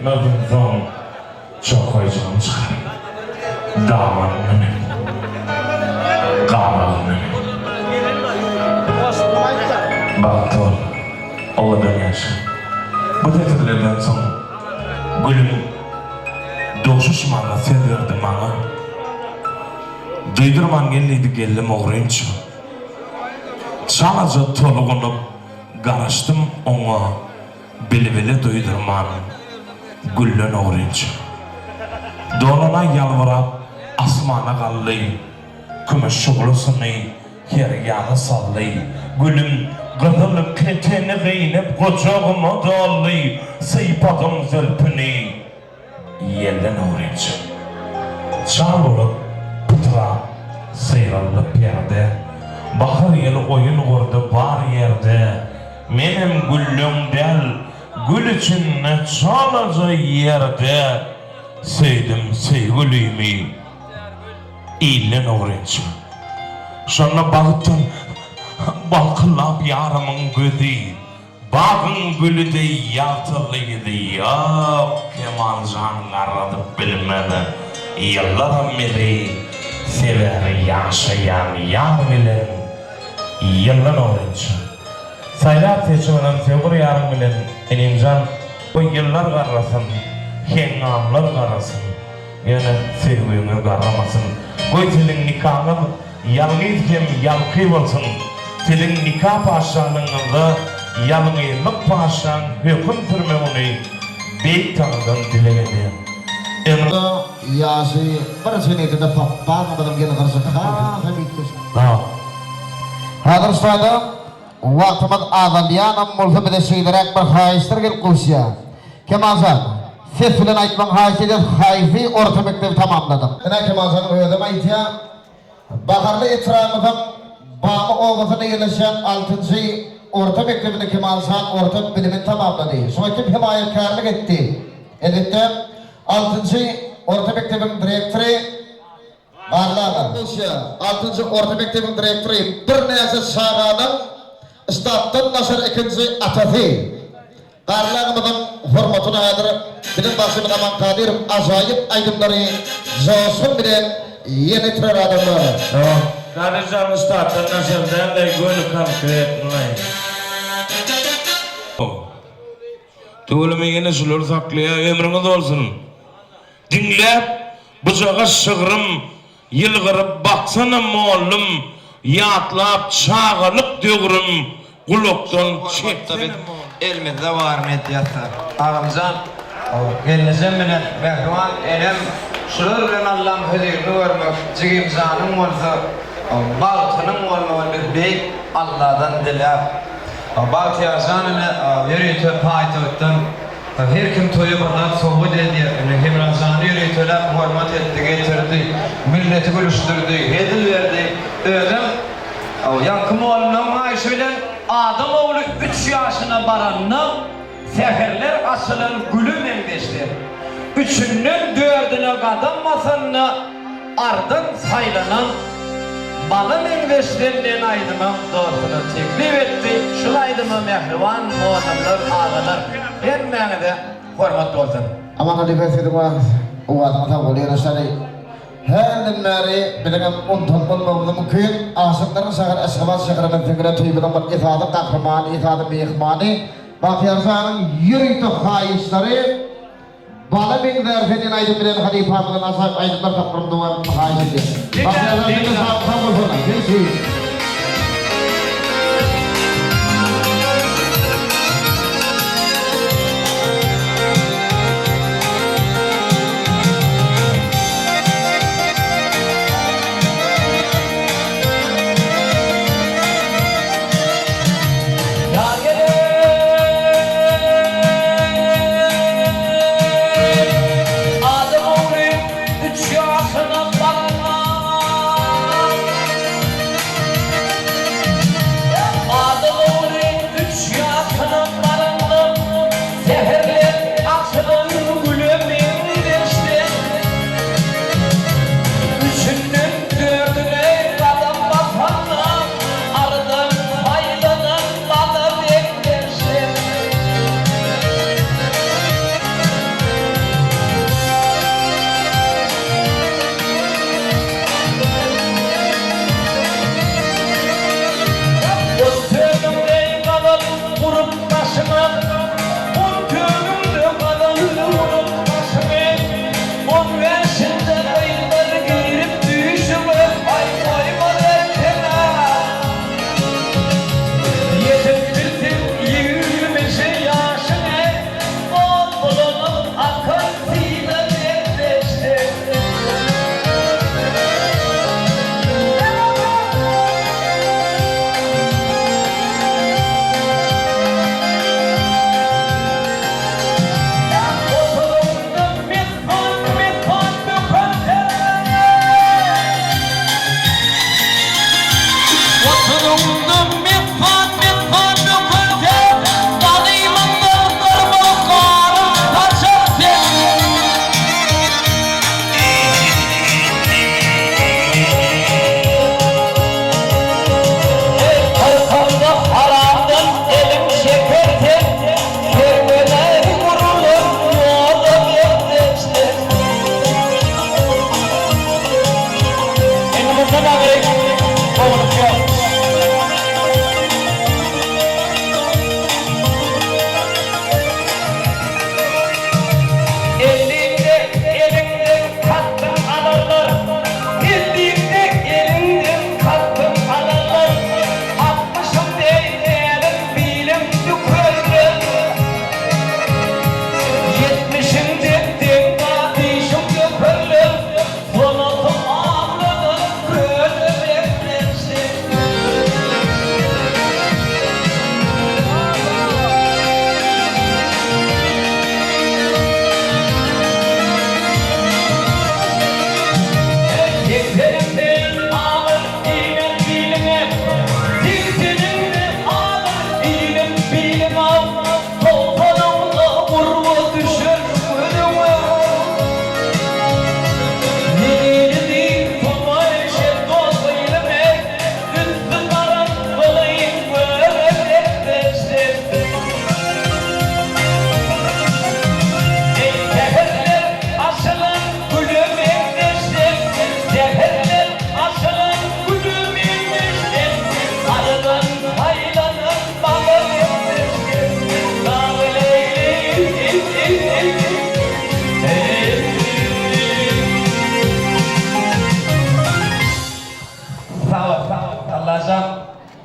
Etmersiň soň çokaýjygyny çykar. Damanyndan öp. Gabagyndan öp. Bagtly bol. Owadan ýaşa. Bu setirlerden soň Gülüm duşuşmaga söz berdi maňa. Duýdurman gel diýdi geldim ogrynça. Çalaja tolgunyp garaşdym oňa bilbile duýdurman gülden ogrynça. Dolana ýalbyrap asmana galdy kümüş şuglasyny her ýana saldy. Gülüm gyzyl keteni geýnip gujagyma doldy sypadym zülpüni. Ýelden ogrynça. Çal bolup, pytrap, syryldy perde. Bahar ýeli oýun gurdy bar ýerde. Menem gülleň däl, gül içinde çalaja ýerde söýdüm söýgülimi ilden ogrynça. Şonda bagtdan balkyldap ýarymyň gözi. Bagyň güli deý ýagtyldy ýüzi Ýok, Kemaljan garradyp bilmez Ýyllaram bizi Sebäbi ýaşaýan ýar bilen Ýyldan ogrynça. Saýlap seçip alan söwür ýaryň bilen Inimjan, goý ýyllar garrasyn, Heňňamlar garrasyn. Ýöne söýgüňiz garramasyn. Goý siziň nikaňyz ýalňyz hem ýalky bolsun. Siziň nika patyşalygyňyzda ýalňyzlyk patyşaň höküm sürmegini Beýik Taňrydan dileg edýän. Ömrüň. Ýaşy bir senede-de papbagymyzyň ýylgyryşy hasam üýtgeşik. Häzir şada wagtymyz azalýanam bolsa bize şeýleräk bir haýyşlar gelip gowuşýar. Kemaljan, ses bilen aýtmagyňy haýyş edýäs, haýsy orta mekdebi tamamladyň? Ine Kemaljanyň özem aýdýar, Baharly etrabymyzyň Bamy obasynda ýerleşýän altynjy orta mekdebinde Kemaljan orta bilimini tamamlady. Şoňa kim hemaýatkärlik etdi? Elbetde, altynjy orta mekdebiň direktory Garly aga. Altynjy orta mekdebiň direktory, birnäçe çaganyň ştatdan daşary ikinji atasy. Garly agamyzyň hormatyna häzir biziň bagşymyz Aman Kadyrow ajaýyp aýdymlary joşgun bilen ýerine ýetirer adamlar. Kadyr jan ştatdan daşary däl-de göni konkretnyý. Tüweleme ýene şular saklaýa ömrüňiz bolsun. Diňläp bujagaz şygrym Ýylgyryp baksana mollum Ýatlap çagalyk döwrüm Gulakdan Hormatda biz çeksene mollum. elimizde baryny edýäs-dä. Agamjan, gelnejem bilen mähriban enem şular bilen Allaň hözirini görmek, jigimjanyň bolsa bagtynyň bolmagyny biz beýik Alladan diläp, Bagtyýarjan ine ýörite paýtagtdan Her kim toýa bir zat sowgat edýär. Ine, Hemrajany ýöriteläp hormat etdi, getirdi, milleti gülüşdirdi, hezil berdi. Özem, ýaňky mollaň aýşy bilen adam ogly üç ýaşyna baranda säherler açylan güle meňzeşdir. Üçünden dördüne gadam basanda ardan saýlanan mala meňzeş sen diýen aýdymam dostuna teklip etdi. Şul aýdyma mähriban mollumlar, agalar hemmäňize hormat bolsun. Aman halypa siziň owazyňyz sag bol ýöne şony hälden bäri biziňem undan bolmagymyz mümkin aşyklaryň şäheri Aşgabat şäherimiz siňren toýumyzyň bir esasy gahrymany esasy myhmany Bagtyýar janyň ýörite haýyşlary Bala meňzär senden aýdym bilen halypamyzdan ajaýyp aýdymlar tapgyryny dowam etmegi haýyş edýän. Bagtyýar jan senden sag sag bolsana. Gelşi. Ýar geler Adam ogly üç ýaşyna baranda.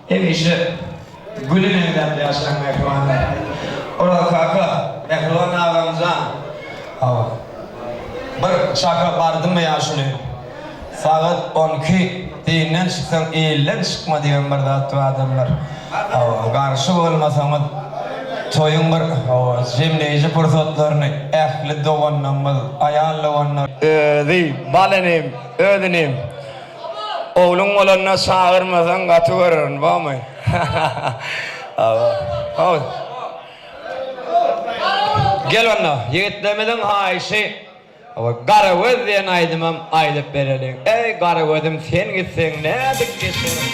Hemişe güle meňzäp ýaşaň mähribanlar. Oraz kaka, mähriban agamjan. Hawa. Bir çaka bardymy ýaşuly? Sagat onki dinden çyksaň ilden çykma diýen bir zat bar adamlar. Hawa, garşy bolmasaňyz toýuň bir hawa jemleýji pursatlaryny ähli doganlarymyz, aýal doganlar. Özi bal inim, öz inim. Ogluň bolanda çagyrmasaň gaty görerin bormy? Hawa. Hawa. Gel onda, ýigitlerimiziň haýyşy Hawa, Garagöz diýen aýdymam aýdyp bereliň. Eý, Garagözüm sen gitseň nädip geçerin?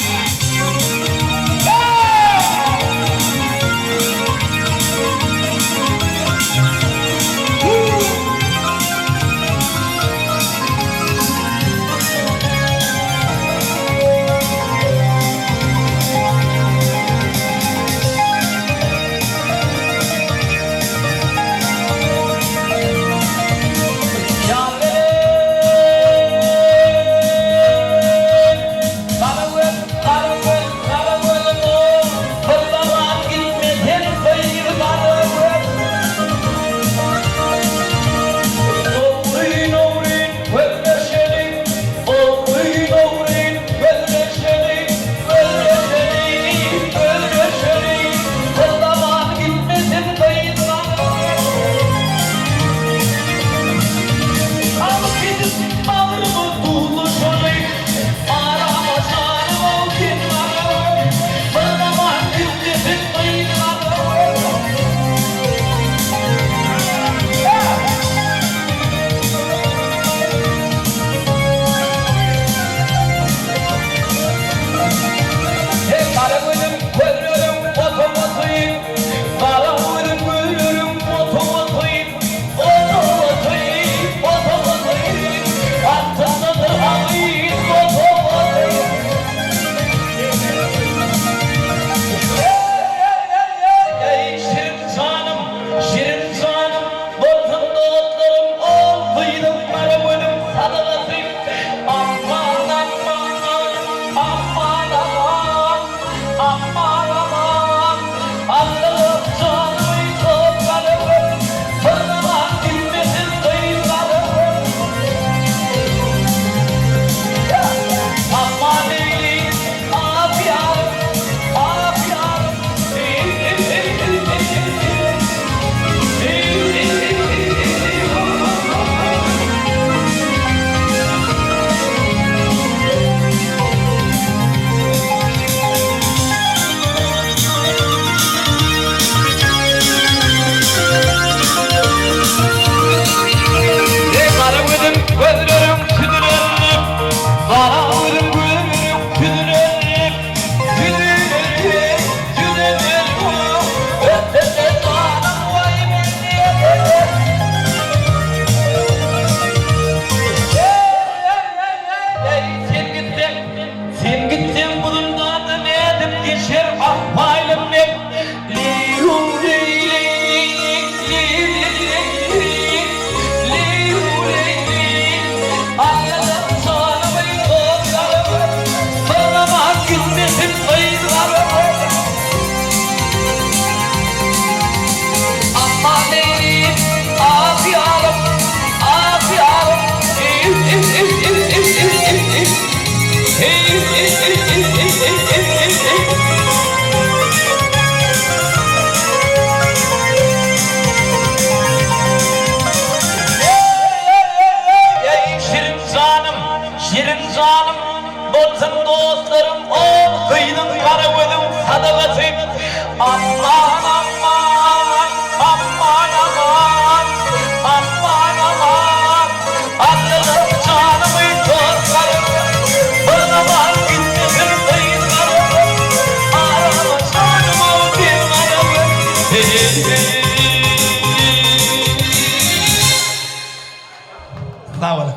Sag boluň.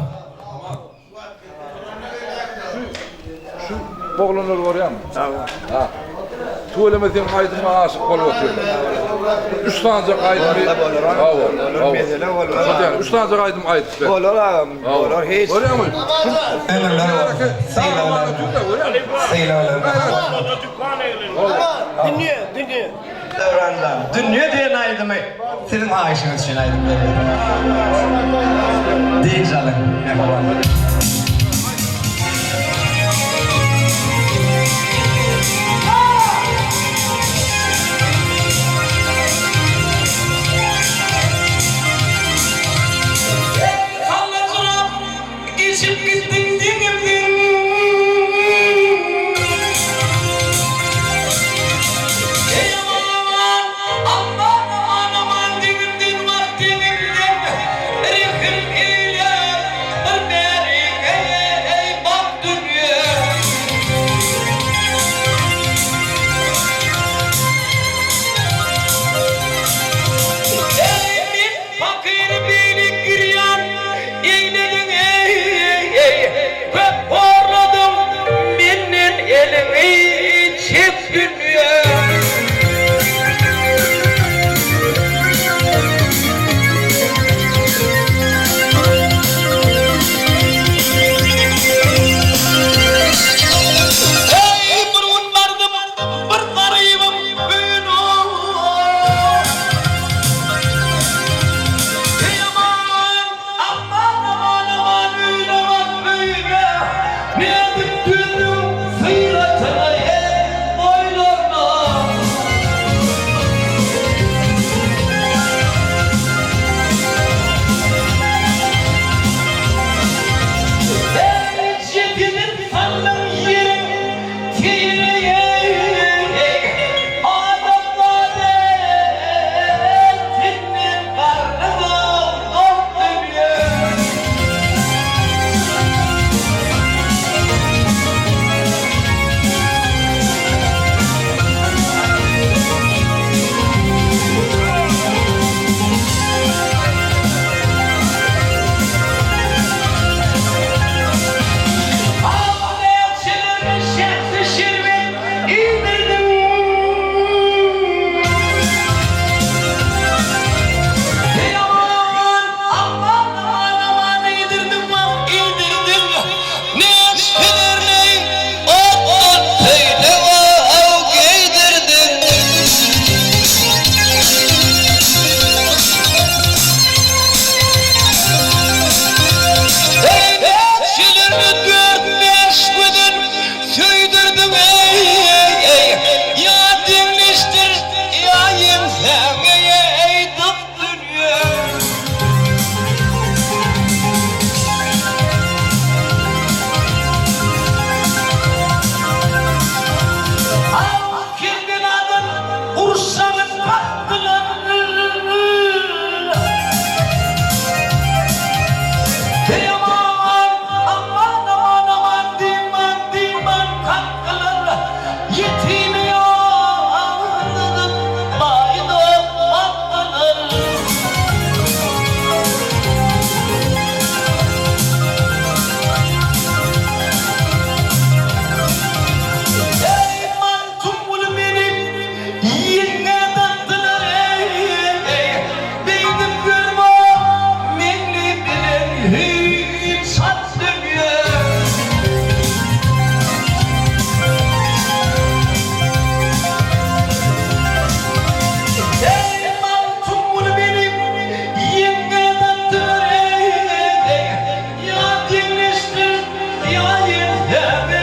Şu oglanlary görýäňmi? Ha. Tüweleme seň aýdymyňa aşyk bolup otyrlar. Üç sanjak aýdymy. Hawa. Hawa. Mesele bolmaz. Üç sanjak aýdym aýdyp ber. Bolar agam, bolar hiç. Görýäňmi? Ömürler bolsun. Sylaglar. Sylaglar. Dünýe, dünýe. Döwranjan, Dünýe diýen aýdymy siziň haýyşyňyz üçin aýdyp berýän. Dynç alyň, mähriban. Hallajyrap geçip gitdiň deňimden. Eý aman, aman, aman, aman deňimden wah deňimden. Rehim eýle bir bäriňe eý bak dünýe. Eý men pakyr beýle girýan eýlediň eý, Köp horladyň menden eliňi çek dünýe. Eý bir gün bardym bir garybyň öýüne. Eý aman, aman, aman, aman, öýüne bak, öýüne, Nädip döndüň syratyna hem boýlaryna. Eý jesedin saldyň ýeriň teýine, eý, Adamzat etinden garny dok dünýe. Ak elçilerine şähdi şerbet iýdirdiň. Eý aman, aman, aman, aman iýdirdiň wah iýdirdiň. Näçelerine otdan köýnek geýdirdiň. Näçelerine dört-bäş gözel söýdürdiň eý, Ýa deňleşdir, ýa ýeňsäňe eý, dyk dünýe. Ak kerwenadan gurşagyny kakdylar. Eý aman, aman, aman, aman diýmän, diýmän kakdylar. Ýetimi ýaňzydyp, baýda bakdylar. Eý Magtymguly meni ýeňňä dakdylar eý, Beýdip görme meňli bilen hiç hat dünýe. Eý Magtymguly meni ýeňňä dakdylar eý, Ýa deňleşdir ýa ýeňsäme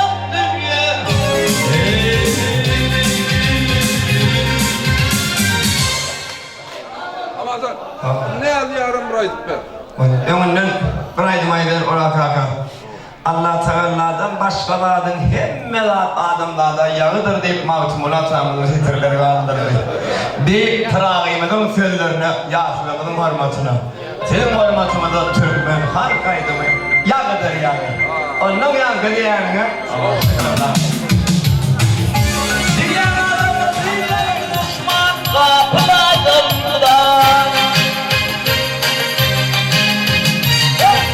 ak dünýe. Ramazan, näz ýarym bir aýdyp ber. Öňünden bir aýdym aýdaýyn Oraz kaka. Allatagalladan başga zadyň hemme zat adamzada ýagydyr diýip Magtymguly atamyzyň setirleri galdyrdy. Beýik Pyragymyzyň sözlerine ýaşulymyzyň hormatyna. Siziň hormatyňyza türkmen halk aýdymy Ýagydyr ýagy. Onnoň ýaňky diýýäniňe Diýýän adamlar diýýän duşman gapyl adamlar.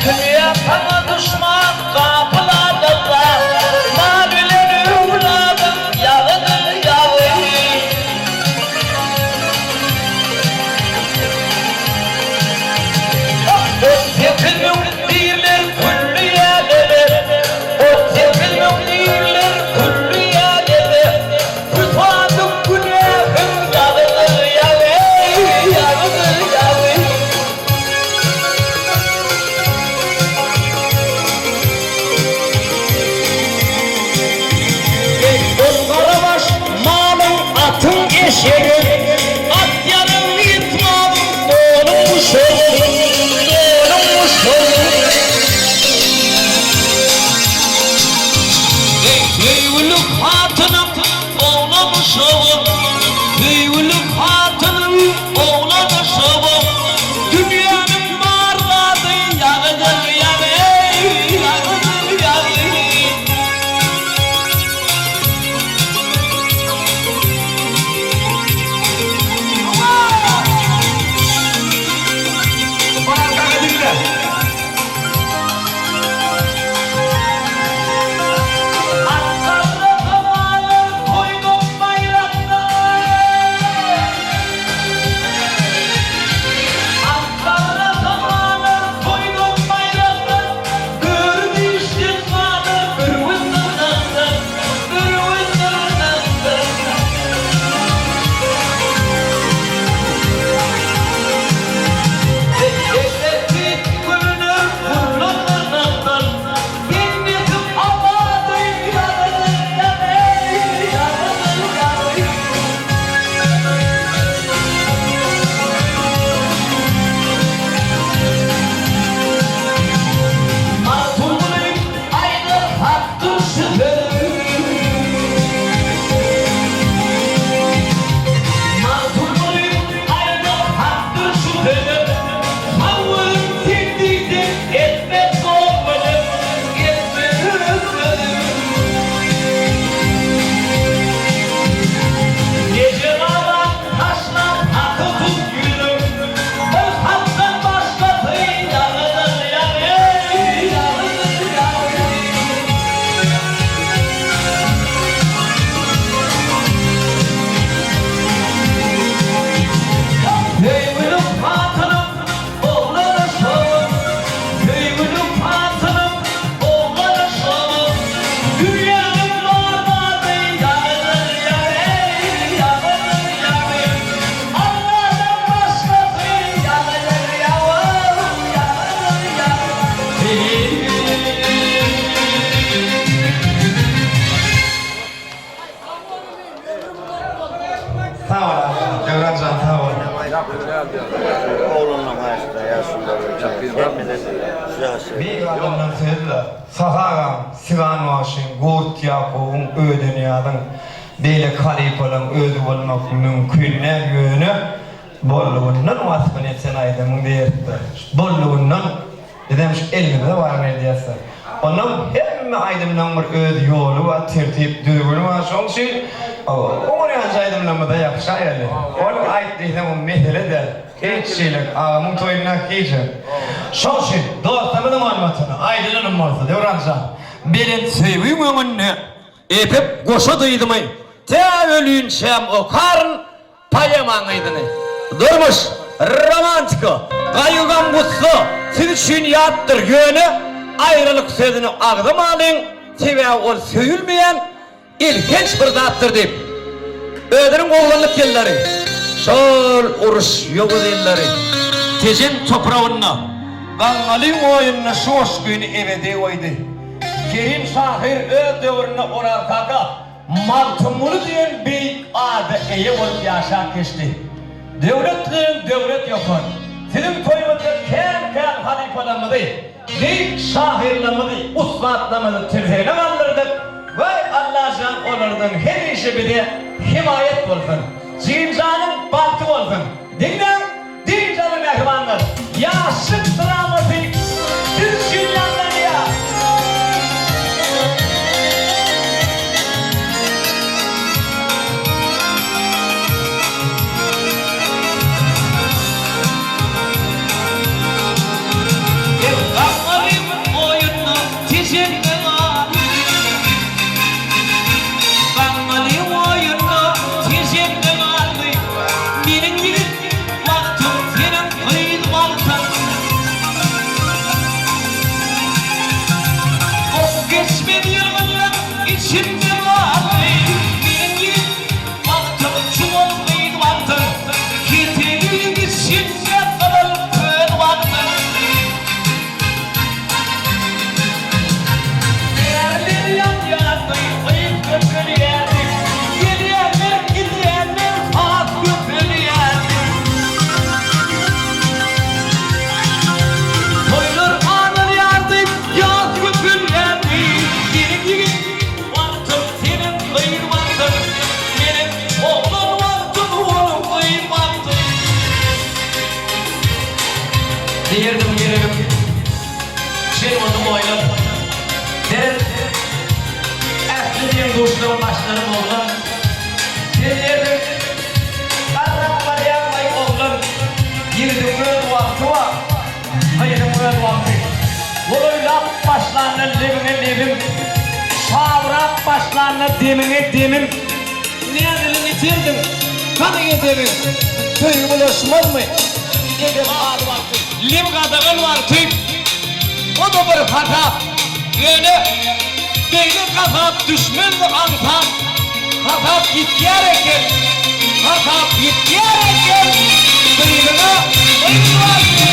Dünýä saňa duşman gapyl adamlar. Mal bilen öwladyň ýagydyr ýagy. 18 000 diýrler külli äleme, 18 000 diýrler. adamdan söz-le. Sahy agaň, Sigan bagşyň, Gurt Ýakubyň, Ödenyýazyň, beýleki halypalaryň özi bolmak mümkin däl, ýöne bollugyndan waspyny etsen aýdymyň diýerdi. Bollugyndan bizem şu elimizde baryny edýäs-de. Onnoň hemme aýdymlaryň bir öz ýoly bar, tertip, düzgüni bar. Şonuň üçin oňarýança aýdymlarymyza ýapyşaýaly. Ol aýt diýseň o mesele däl. Hiç şeýle agamyň toýunda hiç. Şoň üçin dostlarymyzyň hormatyna aýdylanam bolsa Döwranjan, belent söýgiň öňünde epip goşa dyzymy tä ölinçäm okaryn poemaň yzyny. Durmuş, romantika, gaýgy-gam-gussa siz üçin ýatdyr ýöne aýralyk sözüni agzamalyň sebäbi ol söýülmeýän Elhenç bir zatdyr diýip, özüniň oglanlyk ýyllary, şol uruş ýowuz ýyllary Tejen topragynda, Gaňňalyň oýunda şu goşgyny ebedi goýdy. Kerim şahyr öz döwründe Oraz kaka Magtymguly diýen beýik ada eýe bolup ýaşap geçdi. Döwlet bilen döwlet ýokar. Siziň toýuňyzda kän-kän halypalarymyzy, Beýik şahyrlarymyzy, ussatlarymyzy tirsegine galdyrdyk, Waý Allajan olardan hemişe bize hemaýat bolsun. Jigimjanyň bagty bolsun. Diňläň, dynç alyň mähribanlar. Ýaşlyk dramasy siz üçin ýaňlanýar. Gapmalyň oýunda tejende galdy. Gapmalyň oýunda tejende galdy. Meniň ýigit wagtym, seniň gyz wagtyň. Ok geçmez ýylgynlaň içinde galdy. Meniň ýigit wagtym, çuwal gyz wagtyň. Ketegiň içinde gyzyl köz wagtyň. Ýerler ýanýardy, gyz köpelýärdi. Gelýänler, gidýänler has köpelýärdi. Toýlar azalýardy, ýas köpelýärdi. Meniň ýigit wagtym, seniň gyz wagtyň. Meniň oglan wagtym, onuň gyz wagty. Diýerdim ýüregim şir boldy oýlap. Seret, ähli deň-duşlaryň başlary boglan. Sen diýerdiň, Garrap barýaň-aý oglan. Ýigidiň öz wagty bar, gyzyň öz wagty. Golaýlap başlanda lebiňe lebim, şabrap başlanda demiňe demim. Näziliň iterdiň, hany edebiň? Söýgi bulaşmazmy, edep az wagty? Lem gadagan wagty, o-da bir hasap. Ýöne beýle hasap düşmezdi aňsat. Hasap ýitýär eken, hasap ýitýär eken, gyzyňa gyz wagty.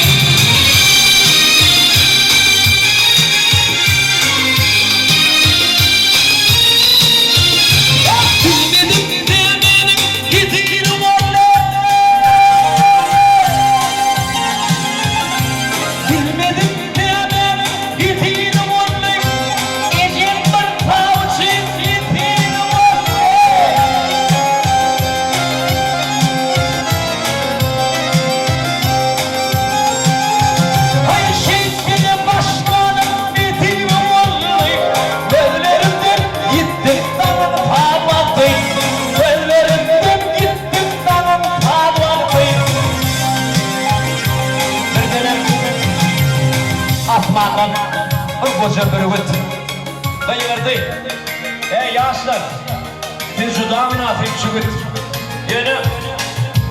Bilmedim nämäniň ýesiri boldy. Bilmedim nämäniň ýesiri boldy. Ejem bir sawçy ýesiri boldy. Haý şeýtmede başganyň nesibi boldy. Gözlerimden ýitdi daňyň saz wagty. Gözlerimden ýitdi daňyň saz wagty. Birdenem asmandan bir goja bürgüt gygyrdy, Eý, ýaşlar! Siz juda mynasyp jübüt. Ýöne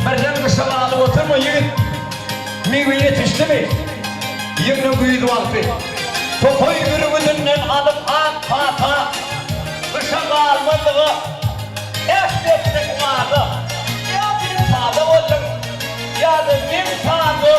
birden gyşa galyp oturma, ýigit. Miwe ýetişdimi? Ýygna güýz wagty. Tokaý bürgüdinden alyp ak pata, gyşa galmazlyga äht etdik wada. Ýa sen sada bolduň, ýa-da men sada.